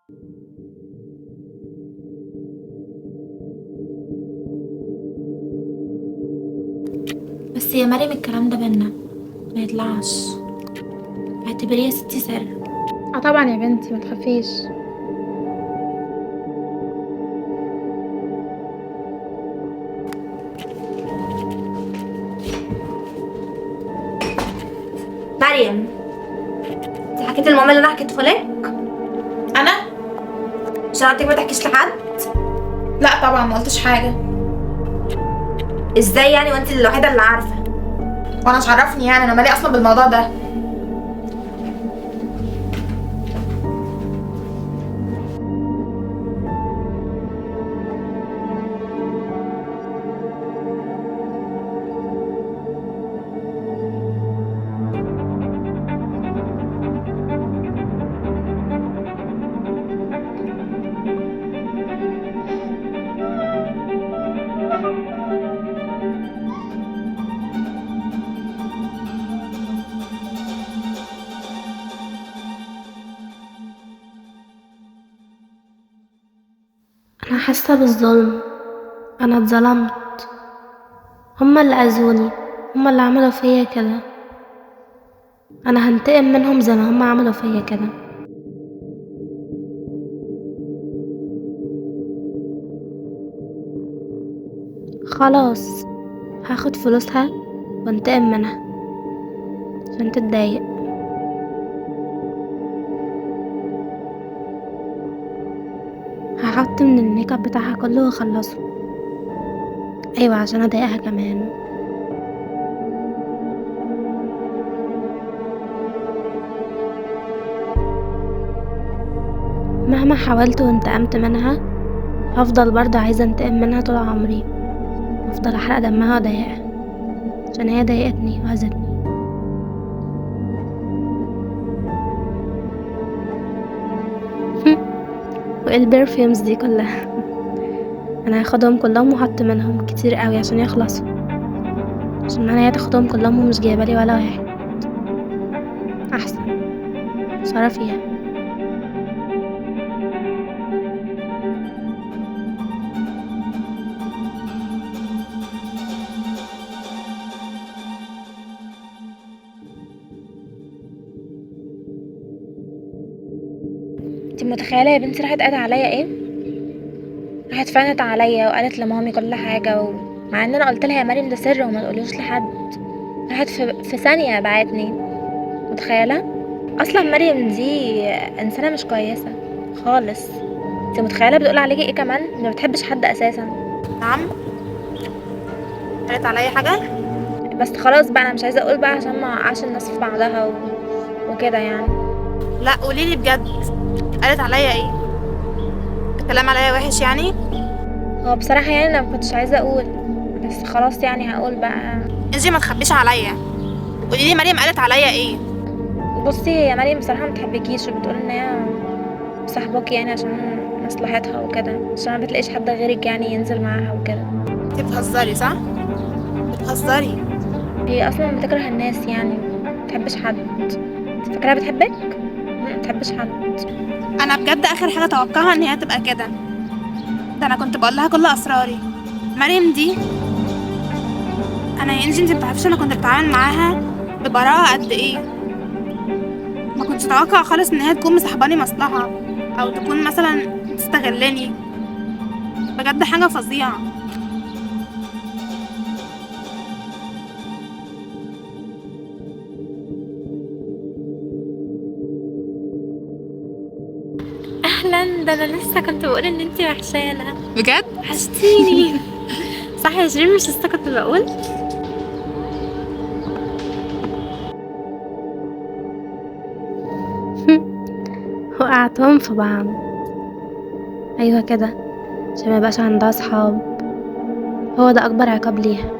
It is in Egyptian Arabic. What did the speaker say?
بس يا مريم الكلام ده بينا ما يطلعش، اعتبريه يا ستي سر. اه طبعا يا بنتي ما تخافيش. مريم انت حكيتي لماما اللي انا حكيته لك؟ انا مش انا قلتلك ما تحكيش لحد؟ لا طبعا ما قلتش حاجة. ازاي يعني وانت الوحيدة اللي عارفه؟ وانا مش عرفني يعني، انا مالي اصلا بالموضوع ده. انا حاسه بالظلم، انا اتظلمت، هما اللي اذوني، هما اللي عملوا فيا كده، انا هنتقم منهم زي ما هما عملوا فيا كده. خلاص هاخد فلوسها وانتقم منها عشان تتضايق. هحط من الميك اب بتاعها كله واخلصه، ايوه عشان اضايقها كمان. مهما حاولت وانتقمت منها هفضل برضه عايزه انتقم منها طول عمري، افضل احرق دمها واضايقها عشان هي ضايقتني واذتني. وايه ال perfumes دي كلها؟ انا هاخدهم كلهم واحط منهم كتير قوي عشان يخلصوا، عشان انا هي تاخدهم كلهم ومش جايبالي ولا واحد. احسن خسارة فيها. انتي متخيله يا بنتي راحت قالت عليا ايه؟ راحت فانت عليا وقالت لمامي كل حاجة، ومع ان انا قلت لها يا مريم ده سر وما تقولوش لحد، راحت في ثانية بعتني. متخيله؟ اصلا مريم دي انسانه مش كويسة خالص. انتي متخيله بتقول عليكي ايه كمان؟ ما بتحبش حد اساسا. نعم قالت عليا حاجة؟ بس خلاص بقى انا مش عايزه اقول بقى عشان ما اوقعش الناس في بعضها وكده يعني. لا قوليلي بجد قالت عليا ايه؟ الكلام عليا وحش يعني؟ هو بصراحة يعني انا ما كنتش عايزه اقول، بس خلاص يعني هقول بقى. انجي ما تخبيش عليا، قولي لي مريم قالت عليا ايه؟ بصي يا مريم بصراحة ما بتحبكيش، وبتقول ان هي صاحبك يعني عشان مصلحتها وكده، عشان ما بتلاقيش حد غيرك يعني ينزل معاها وكده. انت بتهزري صح؟ بتهزري. هي اصلا بتكره الناس يعني، ما بتحبش حد. انت فاكراها بتحبك؟ ما بتحبش حد. انا بجد اخر حاجة اتوقعها ان هي تبقى كده، ده انا كنت بقول لها كل اسراري. مريم دي انا يا انجي انت بتعرفيش انا كنت بتعامل معاها ببراءه قد ايه. ما كنتش اتوقع خالص ان هي تكون مصاحباني مصلحة او تكون مثلا تستغلني. بجد حاجة فظيعة. اهلا، ده انا لسه كنت بقول ان انتي وحشانه. بجد وحشتيني. صح يا شيرين؟ مش لسه كنت بقول؟ وقعتهم في بعض. ايوه كده عشان ما يبقاش عندها صحاب، هو ده اكبر عقاب ليها.